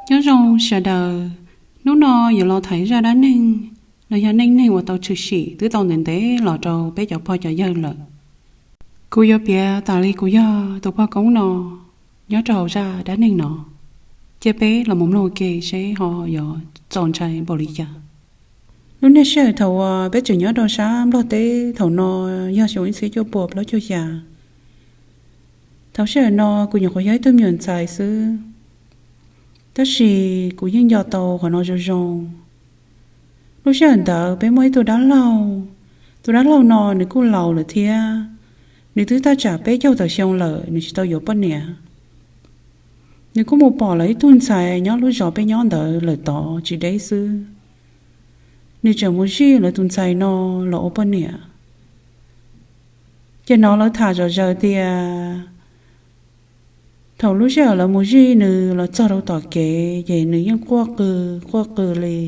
Nyob zoo sawv daws, hnub no yuav los thaiv zaj dab neeg los yog neej neeg uas tau tshwm sim twb tau ntev ntev los rau peb cov pog cov yawg lawm. Kuv yuav piav tas li kuv yog tus pog koob no nyob rau hauv zaj dab neeg no, cia peb los mus mloog ua ke seb ho yuav txaus ntshai npaum li cas. Lub niag sij hawm thaum uas peb tseem nyob rau sab Nplog teb thaum no yog xyoo ib txhiab cuaj puas plaub caug xya. Thaum sij hawm no kuv nyuam qhuav yog ib tug me nyuam ntxhais xwb, tab sis kuv yeej nco tau qhov no zoo zoo. Lub sij hawm ntawd peb muaj ib tug dab laug, tus dab laug no nws kuj laus lawm thiab, nws twb thaj tsam peb caug tawm xyoo lawm nws tsis tau yuav poj niam. Nws kuj mus pom lawv ib tug ntxhais nyob lub zos peb nyob ntawd lawm tod tsis deb xwb, nws tseem mus zij lawv tus ntxhais no los ua poj niam. Ces hnov lawv tham zom zaws tias thaum lub sij hawm lawv mus zij nws los txog rau tom kev ces nws yeej quaj qw quaj qw li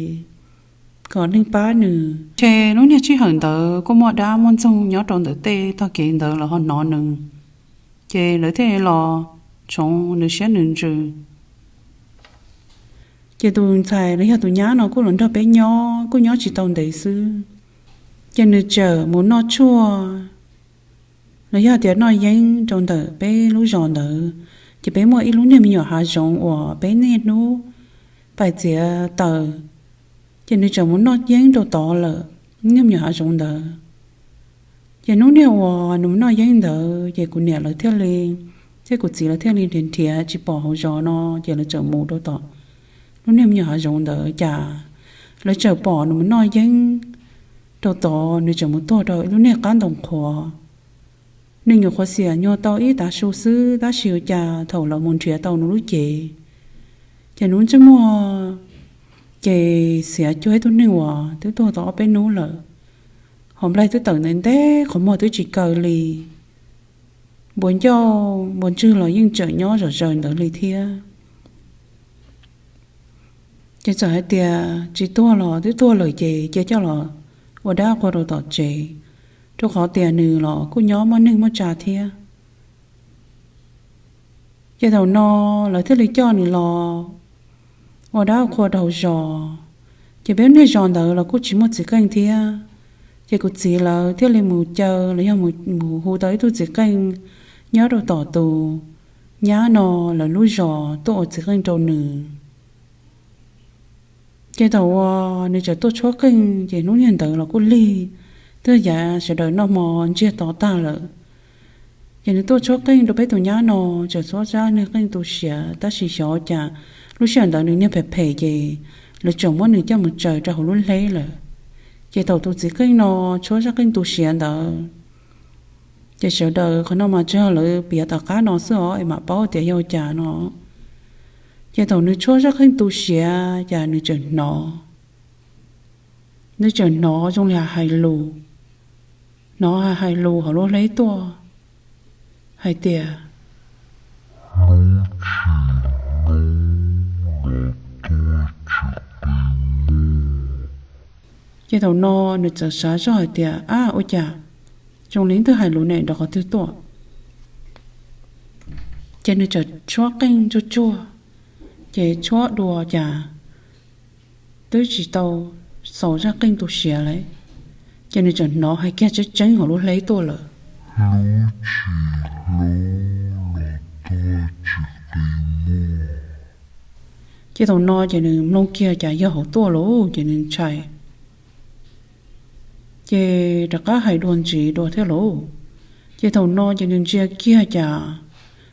kom neeg pab nws. Ces lub niag sij hawm ntawd kuj muaj dab muaj ntxoog nyob rau ntawm tej tog kev ntawd los ho hnov nws, ces lawv thiaj los tshoov nws siab nws ntsws. Ces tus ntxhais los yog tus nyab no kuj los nrog peb nyob, kuj nyob tsis tau ntev xwb, ces nws txawm mus noj tshuaj los yog tias noj yeeb rau ntawm peb lub zos ntawd. Ces peb muaj ib lub niag me nyuam hav zoov uas peb niaj hnub pais txiav taws, ces nws txawm mus noj yeeb rau tod lawm, niag me nyuam hav zoov ntawd. Ces hnub niag uas nws mus noj yeeb ntawd ces kuv niam lawv thiaj li, thiab kuv txiv lawv thiaj li nrhiav nrhiav tsis pom hauv zos no, ces lawv txawm mus rau tom lub niag me nyuam hav zoov ntawd cas lawv txawm pom nws mus noj yeeb rau tod, nws txawm mus tuag rau ib lub niag qab ntoo qhuav. Nws nyuam qhuav xiam nyuag tau ib tav su xwb tab sis ua cas thaum lawv mus nrhiav tau nws lub cev, ces nws lub ntsej muag ces xiav cuag ib tug neeg uas twb tuag tau ob peb hnub lawm, hos nplaig twb tawm ntev ntev, qhov muag twb tsis kaw li, npuas ncauj npuas ntswg los yeej tseem nyob zom zaws ntawd li thiab. Ces txawm hais tias tsis tuag los twb tuag lawm ces cia coj los ua dab qhua rau tom tsev, rau qhov tias nws los kuj nyob muaj neeg muaj tsa thiab. Ces thaum no lawv thiaj li coj nws los ua dab ua qhua rau hauv zos. Ces peb niag zos ntawd los kuj tsis muaj txiv qeej thiab, ces kuv txiv lawv thiaj li mus caw los yog mus hu tau ib tug txiv qeej nyob rau tom tus nyab no lawv lub zos tuaj ua txiv qeej rau nws. Ces thaum uas nws txawm tuaj tshuab qeej ces hnub niag ntawd los kuj lig, twb yav sawv daws noj hmo ntsiag to tag lawm. Ces nws tuaj tshuab qeej rau peb tus nyab no, txawm tshuab zaj niag qeej tu siav, tab sis xyov cas lub sij hawm ntawd nws niag phem phem ces lawv txawm muab nws coj mus tsaws rau hauv lub hleb lawm. Ces thaum tus txiv qeej no tshuab zaj qeej tu siav ntawd, ces sawv daws qhov no mas tsuas yog lawv piav tom qab no xwb os es mam paub tias yog ua cas no. Ces thaum nws tshuab zaj qeej tu siav cas nws txawm hnov, nws txawm hnov zoo li hais lus, hnov hais lus hauv lub hleb tuaj hais tias, Ces thaum no nws txawm xav zoj hais tias, Ab, ua cas zoo li twb hais lus ne, nrov qhov twg tuaj? Ces nws txawm tshuab qeej tsuag tsuag, ces tshuab dua cas twb tsis tau xaus zaj qeej tu siav lawm. Ces nws txawm hnov hais kiag tseeb tseeb hauv lub hleb tuaj lawm, Ces thaum no ces nws mloog kiag cas yog hauv tuaj lauj, ces nws ntshai, ces rov qab hais dua ntxiv dua thiab lauj. Ces thaum no ces nws ntsia kiag cas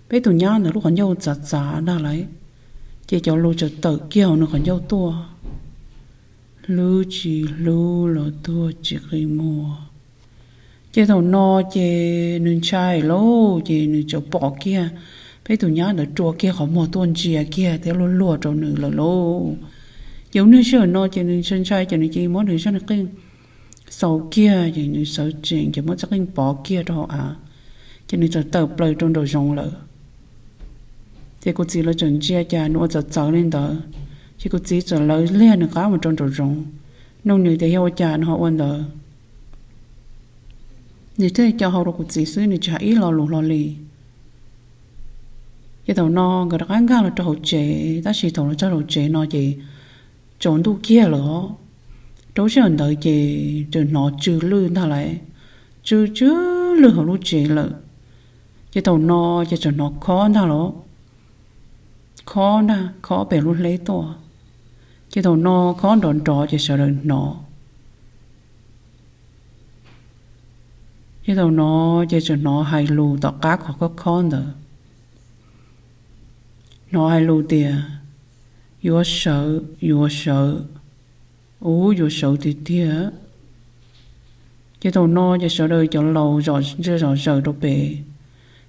peb tus nyab ntawd lub qhov ncauj txav txav ntag lauj, ces cov lus txawm tawm kiag hauv nws qhov ncauj tuaj, Hlub tsis hlub los tuag tsis qi muag. Ces thaum no ces nws ntshai lauj, ces nws txawm pom kiag peb tus nyab ntawd rua kiag qhov muag tuaj ntsia kiag thiab luag luag rau nws lawm lauj. Ces ua niag sij hawm no ces nws ntshai ntshai ces nws cia li muab nws zaj qeej xaus kiag, ces nws sawv tsees ces muab zaj qeej pov kiag rau hauv av, ces nws txawm tawm plaws rau nraum zoov lawm. Ces kuv txiv lawv txawm ntsia cas nws ua txawv txawv li ntawd, ces kuv txiv txawm lawv liag nws qab mus rau nraum zoov, nug nws tias yog ua cas nws ho ua ntawd. Nws thiaj li co hau rau kuv txiv xwb, nws tsis hais ib lo lus hlo li. Ces thaum no nkawd rov qab nkag los rau hauv tsev, tab sis thaum los txog hauv tsev no ces tsaus ntuj kiag lawm os. Rau lub sij hawm ntawd ces txawm hnov tsw lwj ntag lauj, tsw tsw lwj hauv lub tsev lawm. Ces thaum no ces txawm hnov khob ntag lauj, khob ntag, khob pem lub hleb tuaj. Ces thaum no khob nrov nrov ces sawv daws hnov. Ces thaum no ces txawm hnov hais lus tom qab qhov khob khob ntawd, hnov hais lus tias, Yuav sawv, yuav sawv, ub, yuav sawv tiag tiag. Ces thaum no ces sawv daws cov laus zom ntsia zom zaws rau pem,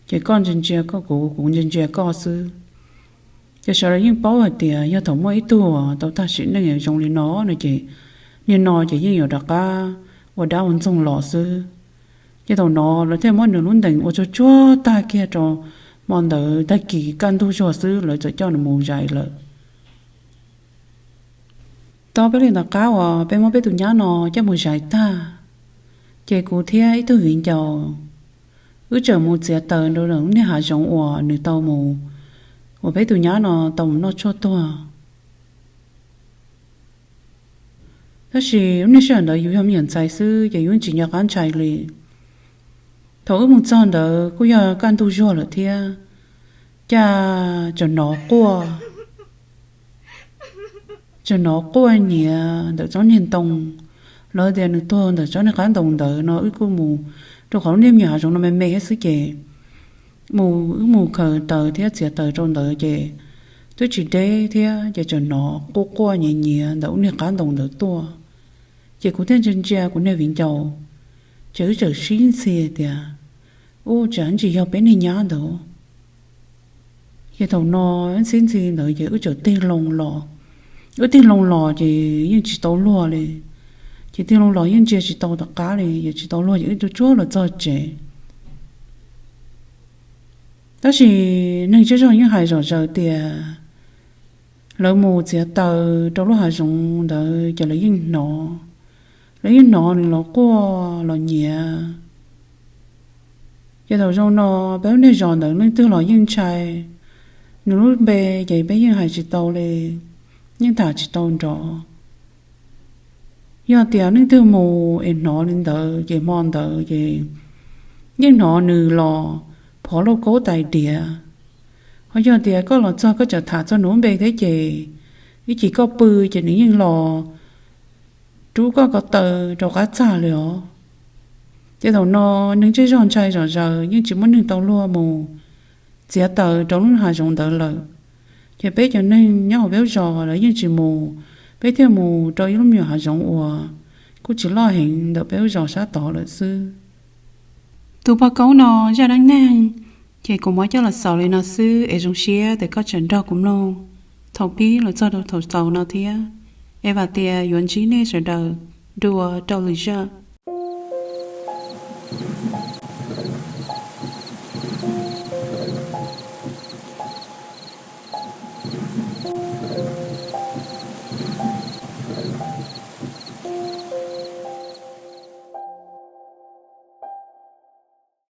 ces koj ntsia ntsia koj, kuv, kuv ntsia ntsia koj xwb. Ces sawv daws yeej paub hais tias yog thaum muaj ib tug tau tag sim neej zoo li no no ces niaj no ces yeej yuav rov qab ua dab ua ntxoog los xwb. Ces thaum no lawv thiaj muab nws lub ntees ua tsuag tsuag tag kiag rau hmo ntawd, tag kis kaj ntug zuag xwb lawv txawm coj nws mus zais lawm. Tau peb li tom qab uas peb muab peb tus nyab no coj mus zais tag, ces kuv thiab ib tug viv ncaus wb txawm mus txiav taws rau lub niag hav zoov uas nws tau mus, uas peb tus nyab no tau mus noj tshuaj tuag. Tab sis lub niag sij hawm ntawd yus yog me nyuam ntxhais xwb ces yus tsis nco qab ntshai li. Thaum wb mus txog ntawd kuj yog kaj ntug zuag lawm thiab, cas txawm hnov quaj, txawm hnov quaj nyiav ntawm tsob niag ntoo. Lawv tias nws tuag ntawm tsob niag qab ntoo ntawd no, wb kuj mus rau qhov lub niag me nyuam hav zoov no me me xwb ces mus, wb mus khaws taws thiab txiav taws rau ntawd ces twb tsis deb thiab ces txawm hnov quaj quaj nyiav nyiav ntawm lub niag qab ntoo ntawd tuaj. Ces kuv thiaj ntsia ntsia kuv niag viv ncaus, ces wb txawm sib ntxhi tias, Ub, tsam ntsis yog peb niag nyab ntawd. Ces thaum no wb sib ntxhi ntawd ces wb txawm tig loo los. Wb tig loo los ces yeej tsis tau luag li. Ces tig loo los yeej ntsia tsis tau tom qab li, ces tsis tau luag ces wb tsuag tsuag los txog tsev. Tab sis neeg zej zog yeej hais zom zaws tias lawv mus txiav taws rau lub hav zoov ntawd ces lawv yeej hnov, lawv yeej hnov nws los quaj los nyiav. Ces thaum zoo no peb lub niag zos ntawd leej twg los yeej ntshai, nws lub npe ces peb yeej hais tsis tau li, yeej tham tsis tau nrov. Yog tias leej twg mus es hnov li ntawd ces hmo ntawd ces yeej hnov nws los phov lauj kaub tais diav. Ho yog tias koj los txog koj tseem tham txog nws lub npe thiab ces ib chim koj pw ces nws yeej los rub koj ko taw rau qab txag li os. Ces thaum no neeg zej zog ntshai zom zaws yeej tsis muaj neeg tau luag mus txiav taws rau lub hav zoov ntawd lawm. Ces peb cov neeg nyob hauv peb lub zos lawv yeej tsis mus, peb thiaj mus rau ib lub me nyuam hav zoov uas kuj tsis loj heev ntawm peb lub zos sab tod lawm xwb. Tus poj koob no zaj dab neeg ces kuv muab coj los xaus li no xwb es zoo siab tias koj tseem nrog kuv mloog thaum pib los txog rau thaum xaus no thiab. Es vam tias yuav ntsib nej sawv daws dua rau lwm zaj.